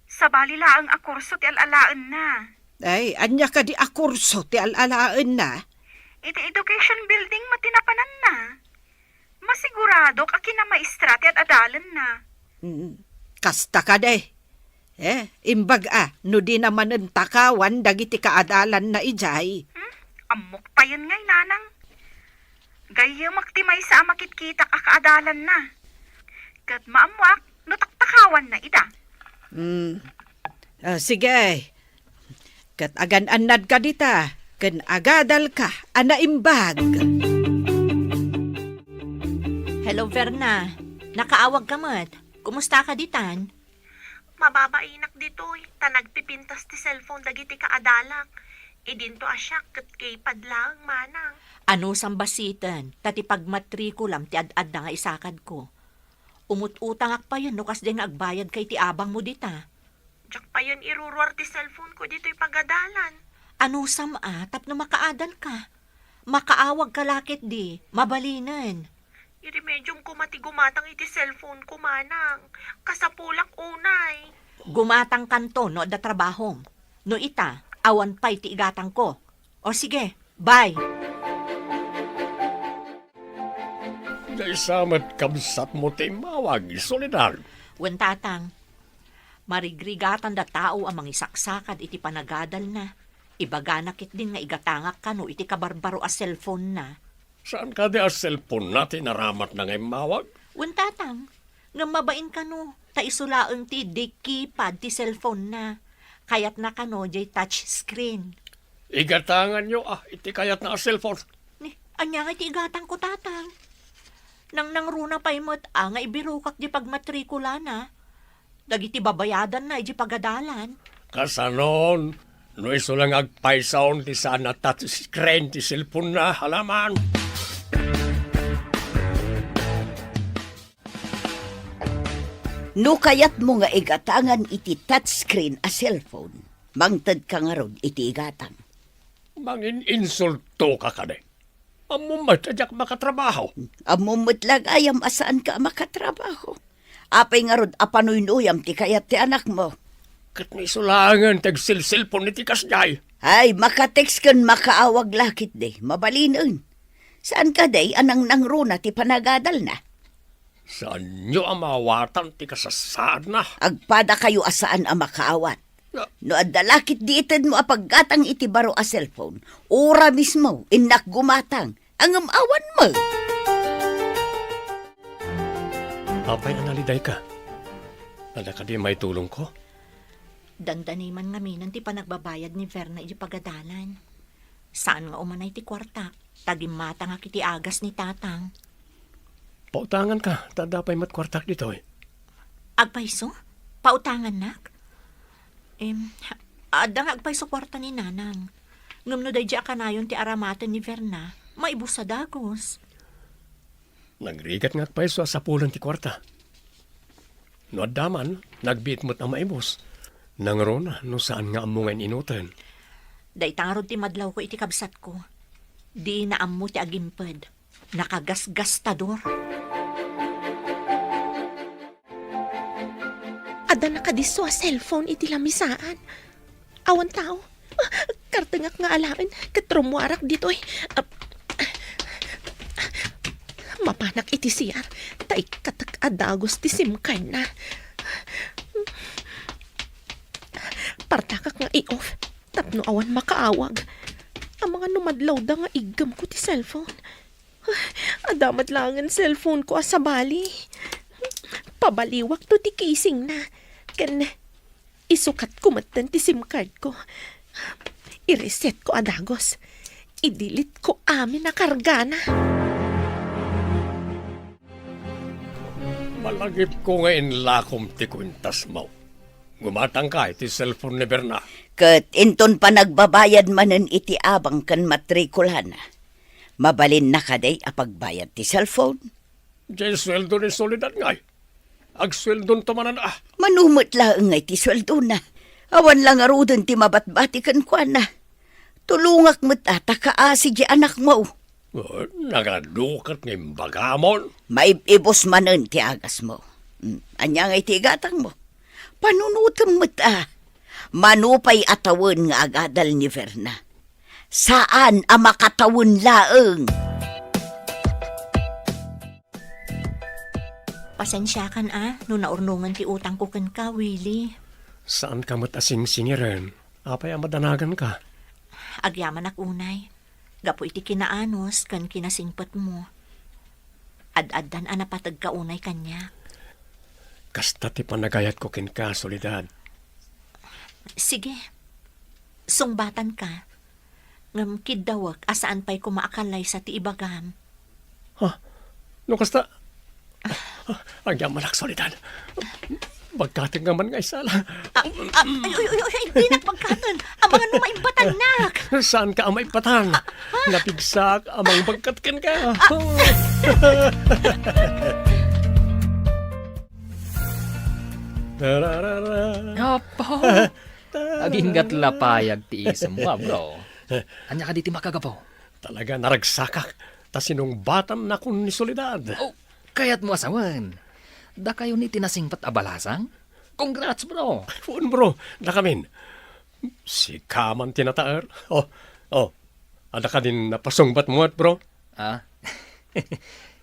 Sabali laeng a kurso ti al-alaenna. Ay, ania kadi a kurso ti al-alaenna? Iti education building met ti napananna. Masiguradok a kinamaestra ti ad-adalanna. Mm, kasta kadi. Eh, imbag a, no dina manen takawan dagiti kaadalanna idiay. Hmm? Ammok payen ngay, nanang. Gayyemak ti maysa a makitkitak a kaadalanna. Ket maammoak no taktakawanna ida. Hmm. Ah, sige. Ket agan-annadka dita, ken agadalka a naimbag. Hello, Verna. Nakaawagka met. Kumustaka ditan? Mababainak ditoy, ta nagpipintas ti cellphone dagiti kaadalak. Idinto a siak ket keypad laeng manang. Anusam basiten, ta ti pagmatrikulam ti ad-adda nga isakadko. Umut-utangak payen no kasdiay nga agbayadka iti abangmo dita. Diak payen iruruar ti cellphoneko ditoy pagadalan. Anusam a, tapno makaadalka. Makaawagka la ketdi, mabalinen. Iremediom koma ti gumatang iti cellphoneko, manang. Kasapulak unay. Gumatangkanto no adda trabahom. No ita, awan pay ti igatangko. O sige, bye. Maysa met kabsatmo ti immawag, Soledad. Wen, tatang. Marigrigatanda tao a mangisaksakad iti panagadalna. Ibagana ketdin nga igatangak kano iti kabarbaro a cellphone-na. Saan kadi a cellphone-na ti naramatna nga immawag? Wen, tatang, ngem mabain kano, ta isu laeng ti di keypad ti cellphone-na. Kayatna kano diay touch screen. Igatanganyo a iti kayatna a cellphone. Ni, ania nga iti igatangko, tatang? Nangnangruna pay met a nga ibirokak diay pagmatrikulana. Dagiti babayadanna idiay pagadalan. Kasanon, no isu la nga agpaysaon ti saan a touch screen ti cellphone-na, alaman. No kayatmo nga igatangan iti touch screen a cellphone, mangtedka ngarud iti igatang. Mangin-insultoka kadi? Ammom met a diak makatrabaho. Ammom met la gayam a saanka a makatrabaho. Apay ngarud a panuynuyam ti kayat ti anakmo? Ket no isu laengen ti agselselpon iti kasdiay. Ay, makatext ken makaawag la ketdi. Mabalinen. Saan kadi a nangnangruna ti panagadalna? Saanyo a maawatan ti kasassaadna? Agpadakayo a saan a makaawat. Na- No adda la ketdi itedmo a paggatang iti baro a cellphone, ura mismo, innak gumatang, ngem awan met. Apay a nalidayka? Adda kadi maitulongko? Dandani man ngamin ti panagbabayad ni Verna iti pagadalan. Saan nga umanay ti kuartak, ta gimmatangak iti agas ni tatang. Pautanganka, ta adda pay met kuartak ditoy. Agpayso? Pautangannak? Em, adda nga agpayso kuarta ni nanang. Ngem no daydi a kanayon ti aramaten ni Verna, maibus a dagus. Nagrigat nga agpayso a sapulen ti kuarta. No adda man, nagbiit met a maibus. Nangruna no saan nga ammo nga in-inuten. Dayta ngarud ti madlawko iti kabsatko. Dina ammo ti agimped. Nakagasgastador. Adda nakadisso a cellphone iti lamisaan. Awan tao. Ah, kartengak nga alaen ket rummuarak ditoy. Ah, mapanak iti C R, ta ikkatek a dagus ti SIM cardna. Partakak nga i-off tapno awan makaawag. Amangan no madlawda nga iggemko ti cellphone. Adda met laengen cellphoneko a sabali. Pabaliwakto ti casingna, ken isukatko metten ti SIM cardko. I-resetko a dagus. I-deletetko amin a kargana. Malagipko nga inlakom ti kuentasmo. Gumatangka iti cellphone ni Berna. Ket inton panagbabayad manen iti abang ken matrikulana, mabalinna kadi a pagbayad ti cellphone? Diay sueldo ni Soledad ngay. Agsueldonto manen a. Mano met laeng ngay ti sueldona. Awan la ngaruden ti mabatbati kenkuana. Tulongak met a ta kaasi diay anakmo. Oh, nagadu ket nga imbagamon. Maib-ibus manen ti agasmo. Mm, ania ngay ti igatangmo? Panunotem met a. Mano pay a tawen nga agadal ni Verna? Saan a makatawen laeng. Pasensiakan a no naurnongen ti utangko kenka, Willie. Saanka met a singsingiren. Apay a madanaganka? Agyamanak unay. Gapu iti kinaanus ken kinasingpetmo. Ad-addan a napategka unay kaniak. Kasta ti panagayatko kenka, Soledad. Sige. Sungbatanka. Ngem kiddawek a saan pay koma a kallaysa ti ibagam. Ha? No kasta? Agyamanak, Soledad. Bagkatenka man nga isala. Ah, ah, ay, ay, ay, ay, dinak bagkaten. Amangan no maibbatannak. Saanka a maibatan? Napigsak a mangbagkat kenka. Tararara. Apo. Aginggat la payag ti isemmo, a, bro. Ania kadi ti makagapu? Talaga, naragsakak ta sinungbatannakon ni Soledad. Oh, kayatmo a sawen, dakayo ni ti nasingpet a balasang? Congrats, bro! Wen, bro, dakamin. Sika man ti nataer. Oh, oh, adda kadin napasungbatmo met, bro? Ah,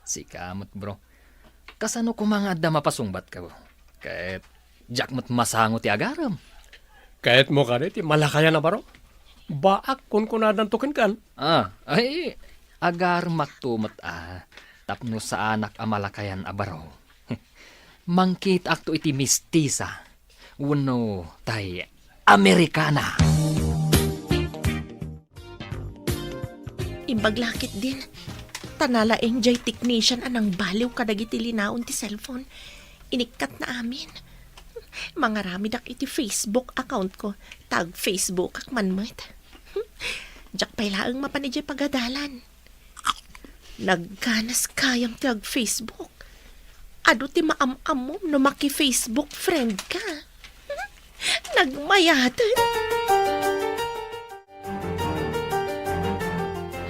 sika met, bro. Kasano koma nga adda mapasungbatka? Ket diak met masango ti agarem. Kayatmo kadi ti malakayan a baro? Baak kunkunadanto kenkan. Ah, ay, agaremakto met a tapno saanak a malakayan a baro. Mangkitaakto iti mistisa wenno tay Amerikana. Imbag la ketdin, ta nalaeng diay technician a nangbaliw kadagiti linaon ti cellphone. Inikkatna amin. Mangaramidak iti Facebook accountko, ta ag-Facebookak man met. Diak pay laeng mapan idiay pagadalan. Nagganas gayam ti ag-Facebook. Adu ti maam-ammom no maki-Facebook friend ka. Nagmayaten.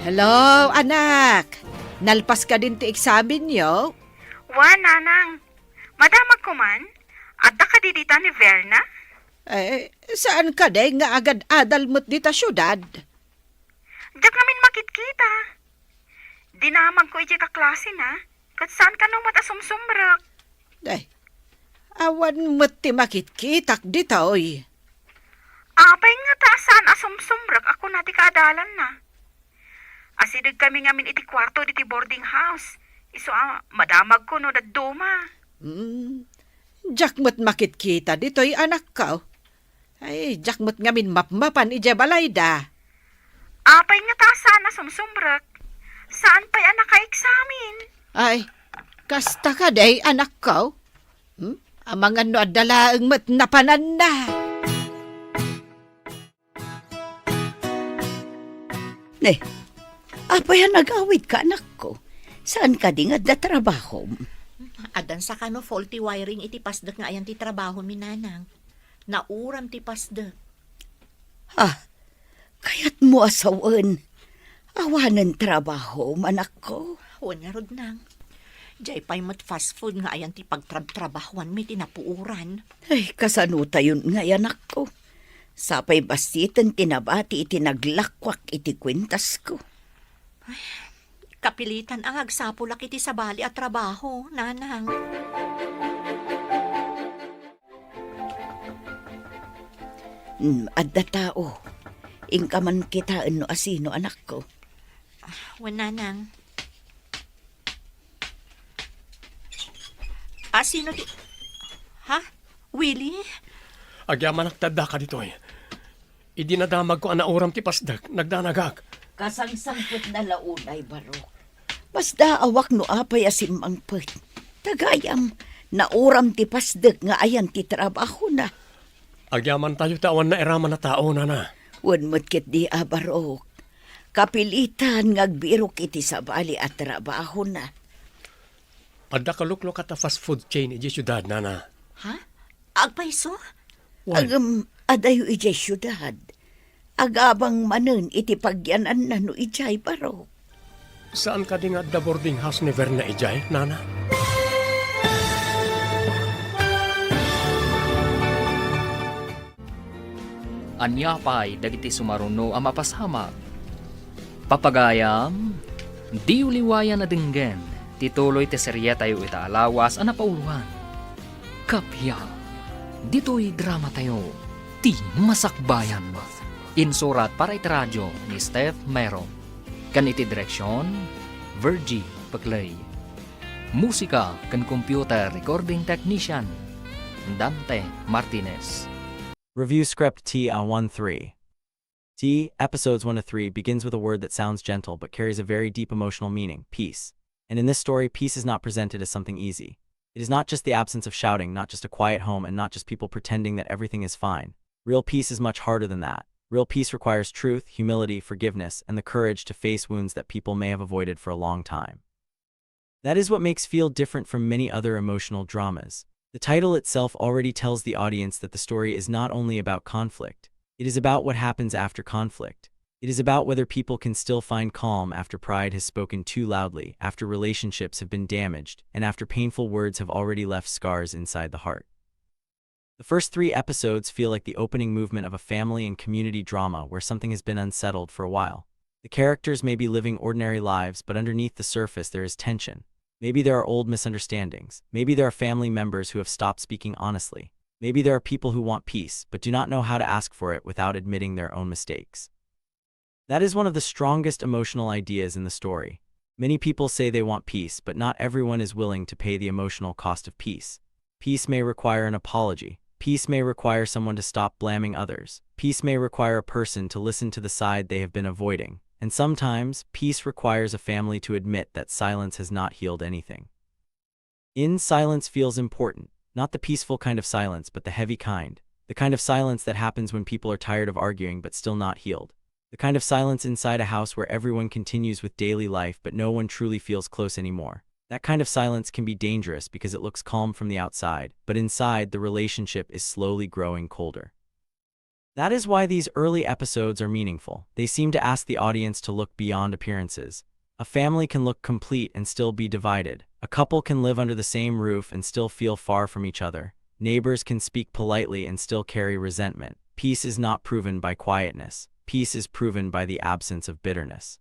Hello, anak. Nalpas kadin ti eksamenyo? Wen, nanang. Madamagko man. Adda kadi dita ni Verna? Eh, saan kadi nga agad-adal met dita siudad? Diak ngamin makitkita. Dinamagko idiay kaklasena, ket saan kano met a sumsumrek. Day, awan met ti makitkitak ditoy. Apay ngata a saan a sumsumrek a kuna ti kaadalanna? Asidegkami ngamin iti kuarto ditoy boarding house. Isu a madamagko no dadduma. Hmm, diak met makitkita ditoy, anakko. Ay, diak met ngamin mapmapan idiay balayda. Apay ngata a saan a sumsumrek? Saan pay a nakaeksamen? Ay, kasta kadi, anakko? Hmm? Amangan no adda laeng met napananna. Ne, apay a nagawidka, anakko? Saan kadi nga adda trabahom? Addan sakano faulty wiring iti pasdek nga ayan ti trabahomi, nanang. Nauram ti pasdek. Ah, kayatmo a sawen, awanen trabahom, anakko? O, ngarud, Nang. Diay pay met fast food nga ayan ti pagtrabtrabahuanmi ti napuoran. Ay, kasano tayon ngay, anakko? Sapay bassiten ti nabati iti naglakwak iti kuentasko. Ay, kapilitan a nga agsapulak iti sabali a trabaho, Nanang. Hmm, adda tao. Inka man kitaen no asino, anakko. Wen, Nanang. Asino ti, ha? Willie? Agyamanak ti addaka ditoy. Idi nadamagko a nauram ti pasdek, nagdanagak. Kasangsangpetna la unay, Barok. Masdaawak no apay a simmangpet. Ta gayam, nauram ti pasdek nga ayan ti trabahona. Agyamantayo ti awan nairaman a tao, Nana. Wen met ketdi a, Barok. Kapilitan nga agbirok iti sabali a trabahona. Adda kaluklukat a fast food chain idiay siudad, Nana. Ha? Agpayso? Wen. Ngem, adayo idiay siudad. Agabang manen iti pagyananna no idiay, Barok. Saan kadi nga adda boarding house ni Verna idiay, Nana? Ania pay dagiti sumaruno a mapasamak? Papagayam, diyo liwayan a denggen ti tuloy ti serietayo ita a lawas a napauloan. Kappia, ditoy dramatayo, Ti Masakbayan. Insurat para iti radio ni Steph Mero. Ken iti direksion, Virgie Peclay. Musika ken computer recording technician, Dante Martinez. Review script T one three. T, episodes one to three, begins with a word that sounds gentle but carries a very deep emotional meaning, peace. And in this story, peace is not presented as something easy. It is not just the absence of shouting, not just a quiet home, and not just people pretending that everything is fine. Real peace is much harder than that. Real peace requires truth, humility, forgiveness, and the courage to face wounds that people may have avoided for a long time. That is what makes Feel different from many other emotional dramas. The title itself already tells the audience that the story is not only about conflict, it is about what happens after conflict. It is about whether people can still find calm after pride has spoken too loudly, after relationships have been damaged, and after painful words have already left scars inside the heart. The first three episodes feel like the opening movement of a family and community drama where something has been unsettled for a while. The characters may be living ordinary lives, but underneath the surface there is tension. Maybe there are old misunderstandings. Maybe there are family members who have stopped speaking honestly. Maybe there are people who want peace, but do not know how to ask for it without admitting their own mistakes. That is one of the strongest emotional ideas in the story. Many people say they want peace, but not everyone is willing to pay the emotional cost of peace. Peace may require an apology. Peace may require someone to stop blaming others. Peace may require a person to listen to the side they have been avoiding. And sometimes, peace requires a family to admit that silence has not healed anything. In silence feels important, not the peaceful kind of silence, but the heavy kind, the kind of silence that happens when people are tired of arguing but still not healed, the kind of silence inside a house where everyone continues with daily life but no one truly feels close anymore. That kind of silence can be dangerous because it looks calm from the outside, but inside, the relationship is slowly growing colder. That is why these early episodes are meaningful. They seem to ask the audience to look beyond appearances. A family can look complete and still be divided. A couple can live under the same roof and still feel far from each other. Neighbors can speak politely and still carry resentment. Peace is not proven by quietness. Peace is proven by the absence of bitterness.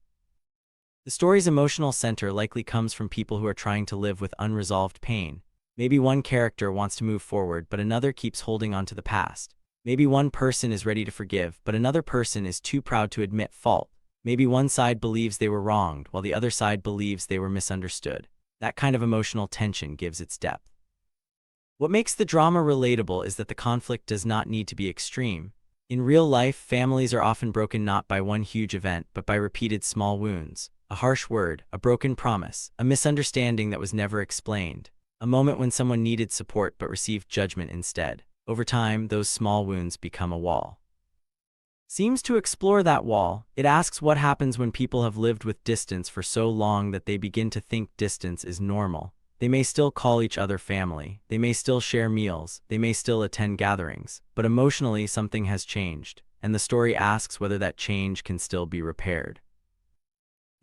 The story's emotional center likely comes from people who are trying to live with unresolved pain. Maybe one character wants to move forward, but another keeps holding on to the past. Maybe one person is ready to forgive, but another person is too proud to admit fault. Maybe one side believes they were wronged, while the other side believes they were misunderstood. That kind of emotional tension gives its depth. What makes the drama relatable is that the conflict does not need to be extreme. In real life, families are often broken not by one huge event, but by repeated small wounds, a harsh word, a broken promise, a misunderstanding that was never explained, a moment when someone needed support but received judgment instead. Over time, those small wounds become a wall. Seems to explore that wall. It asks what happens when people have lived with distance for so long that they begin to think distance is normal. They may still call each other family. They may still share meals. They may still attend gatherings. But emotionally, something has changed. And the story asks whether that change can still be repaired.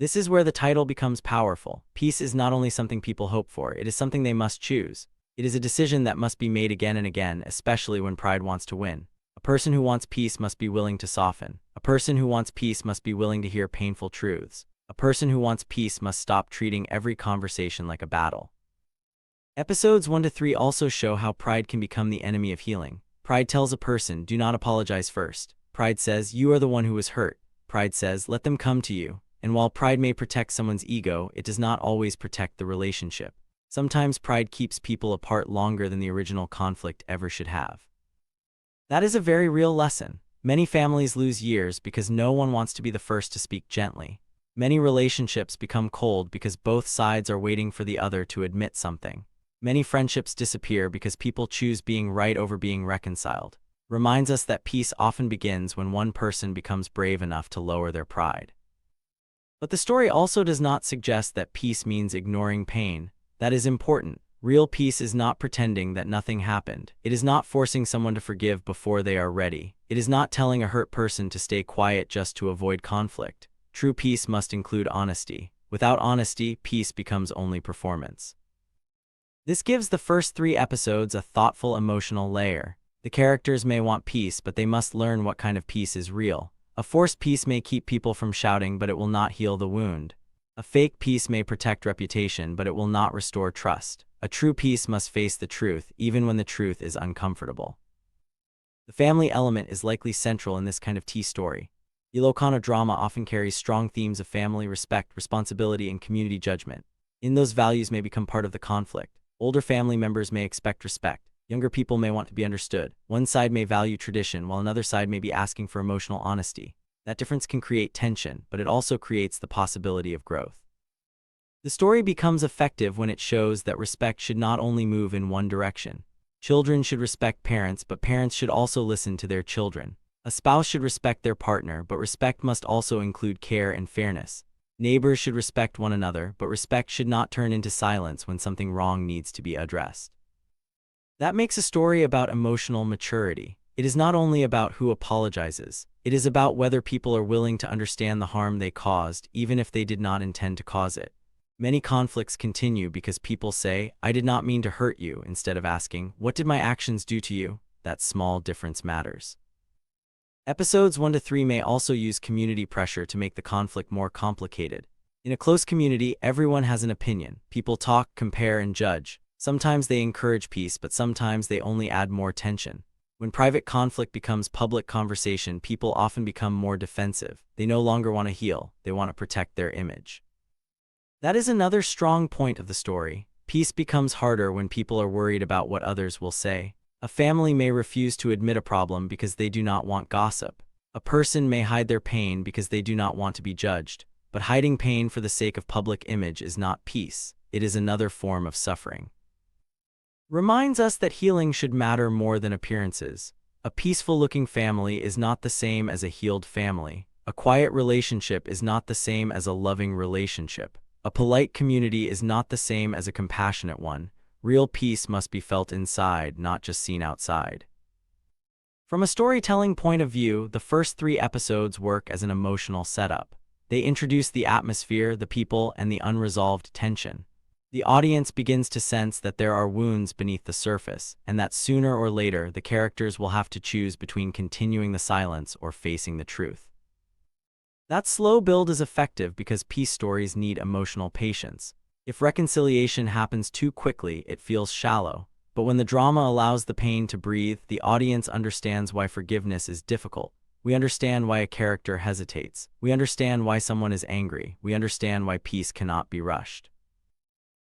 This is where the title becomes powerful. Peace is not only something people hope for, it is something they must choose. It is a decision that must be made again and again, especially when pride wants to win. A person who wants peace must be willing to soften. A person who wants peace must be willing to hear painful truths. A person who wants peace must stop treating every conversation like a battle. Episodes one to three also show how pride can become the enemy of healing. Pride tells a person, "Do not apologize first." Pride says, "You are the one who was hurt." Pride says, "Let them come to you." And while pride may protect someone's ego, it does not always protect the relationship. Sometimes pride keeps people apart longer than the original conflict ever should have. That is a very real lesson. Many families lose years because no one wants to be the first to speak gently. Many relationships become cold because both sides are waiting for the other to admit something. Many friendships disappear because people choose being right over being reconciled. Reminds us that peace often begins when one person becomes brave enough to lower their pride. But the story also does not suggest that peace means ignoring pain. That is important. Real peace is not pretending that nothing happened. It is not forcing someone to forgive before they are ready. It is not telling a hurt person to stay quiet just to avoid conflict. True peace must include honesty. Without honesty, peace becomes only performance. This gives the first three episodes a thoughtful emotional layer. The characters may want peace, but they must learn what kind of peace is real. A forced peace may keep people from shouting, but it will not heal the wound. A fake peace may protect reputation, but it will not restore trust. A true peace must face the truth, even when the truth is uncomfortable. The family element is likely central in this kind of T story. Ilocano drama often carries strong themes of family, respect, responsibility, and community judgment. In those values may become part of the conflict. Older family members may expect respect. Younger people may want to be understood. One side may value tradition, while another side may be asking for emotional honesty. That difference can create tension, but it also creates the possibility of growth. The story becomes effective when it shows that respect should not only move in one direction. Children should respect parents, but parents should also listen to their children. A spouse should respect their partner, but respect must also include care and fairness. Neighbors should respect one another, but respect should not turn into silence when something wrong needs to be addressed. That makes a story about emotional maturity. It is not only about who apologizes, it is about whether people are willing to understand the harm they caused, even if they did not intend to cause it. Many conflicts continue because people say, "I did not mean to hurt you," instead of asking, "What did my actions do to you?" That small difference matters. Episodes one to three may also use community pressure to make the conflict more complicated. In a close community, everyone has an opinion. People talk, compare, and judge. Sometimes they encourage peace, but sometimes they only add more tension. When private conflict becomes public conversation, people often become more defensive. They no longer want to heal, they want to protect their image. That is another strong point of the story. Peace becomes harder when people are worried about what others will say. A family may refuse to admit a problem because they do not want gossip. A person may hide their pain because they do not want to be judged. But hiding pain for the sake of public image is not peace. It is another form of suffering. Reminds us that healing should matter more than appearances. A peaceful-looking family is not the same as a healed family. A quiet relationship is not the same as a loving relationship. A polite community is not the same as a compassionate one. Real peace must be felt inside, not just seen outside. From a storytelling point of view, the first three episodes work as an emotional setup. They introduce the atmosphere, the people, and the unresolved tension. The audience begins to sense that there are wounds beneath the surface, and that sooner or later the characters will have to choose between continuing the silence or facing the truth. That slow build is effective because peace stories need emotional patience. If reconciliation happens too quickly, it feels shallow. But when the drama allows the pain to breathe, the audience understands why forgiveness is difficult. We understand why a character hesitates. We understand why someone is angry. We understand why peace cannot be rushed.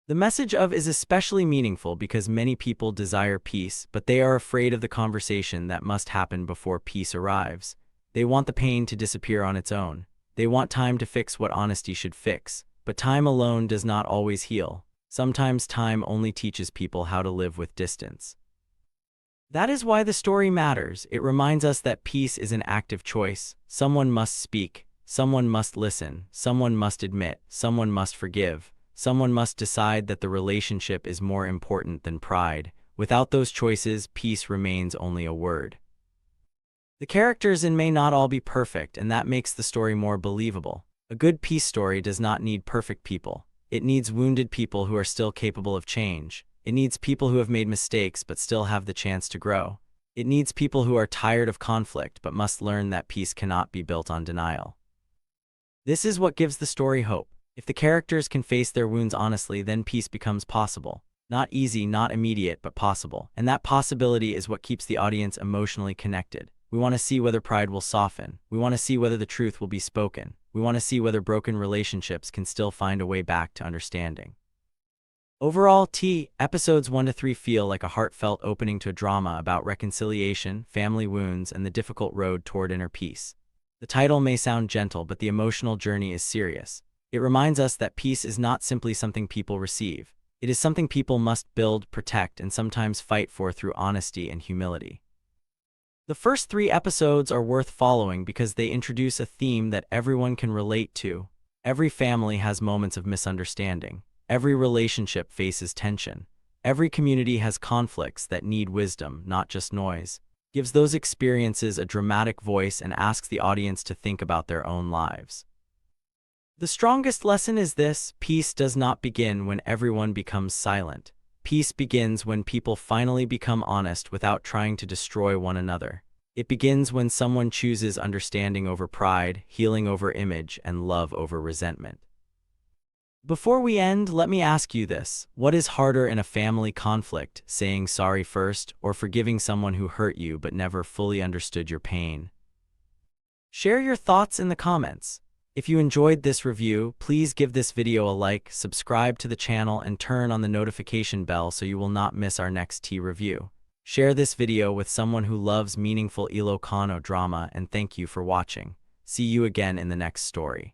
The message of is especially meaningful because many people desire peace, but they are afraid of the conversation that must happen before peace arrives. They want the pain to disappear on its own. They want time to fix what honesty should fix. But time alone does not always heal. Sometimes time only teaches people how to live with distance. That is why the story matters. It reminds us that peace is an active choice. Someone must speak. Someone must listen. Someone must admit. Someone must forgive. Someone must decide that the relationship is more important than pride. Without those choices, peace remains only a word. The characters in may not all be perfect, and that makes the story more believable. A good peace story does not need perfect people. It needs wounded people who are still capable of change. It needs people who have made mistakes but still have the chance to grow. It needs people who are tired of conflict but must learn that peace cannot be built on denial. This is what gives the story hope. If the characters can face their wounds honestly, then peace becomes possible. Not easy, not immediate, but possible. And that possibility is what keeps the audience emotionally connected. We want to see whether pride will soften. We want to see whether the truth will be spoken. We want to see whether broken relationships can still find a way back to understanding. Overall, T episodes one to three feel like a heartfelt opening to a drama about reconciliation, family wounds, and the difficult road toward inner peace. The title may sound gentle, but the emotional journey is serious. It reminds us that peace is not simply something people receive. It is something people must build, protect, and sometimes fight for through honesty and humility. The first three episodes are worth following because they introduce a theme that everyone can relate to. Every family has moments of misunderstanding. Every relationship faces tension. Every community has conflicts that need wisdom, not just noise. Gives those experiences a dramatic voice and asks the audience to think about their own lives. The strongest lesson is this: peace does not begin when everyone becomes silent. Peace begins when people finally become honest without trying to destroy one another. It begins when someone chooses understanding over pride, healing over image, and love over resentment. Before we end, let me ask you this. What is harder in a family conflict, saying sorry first or forgiving someone who hurt you but never fully understood your pain? Share your thoughts in the comments. If you enjoyed this review, please give this video a like, subscribe to the channel, and turn on the notification bell so you will not miss our next T review. Share this video with someone who loves meaningful Ilocano drama, and thank you for watching. See you again in the next story.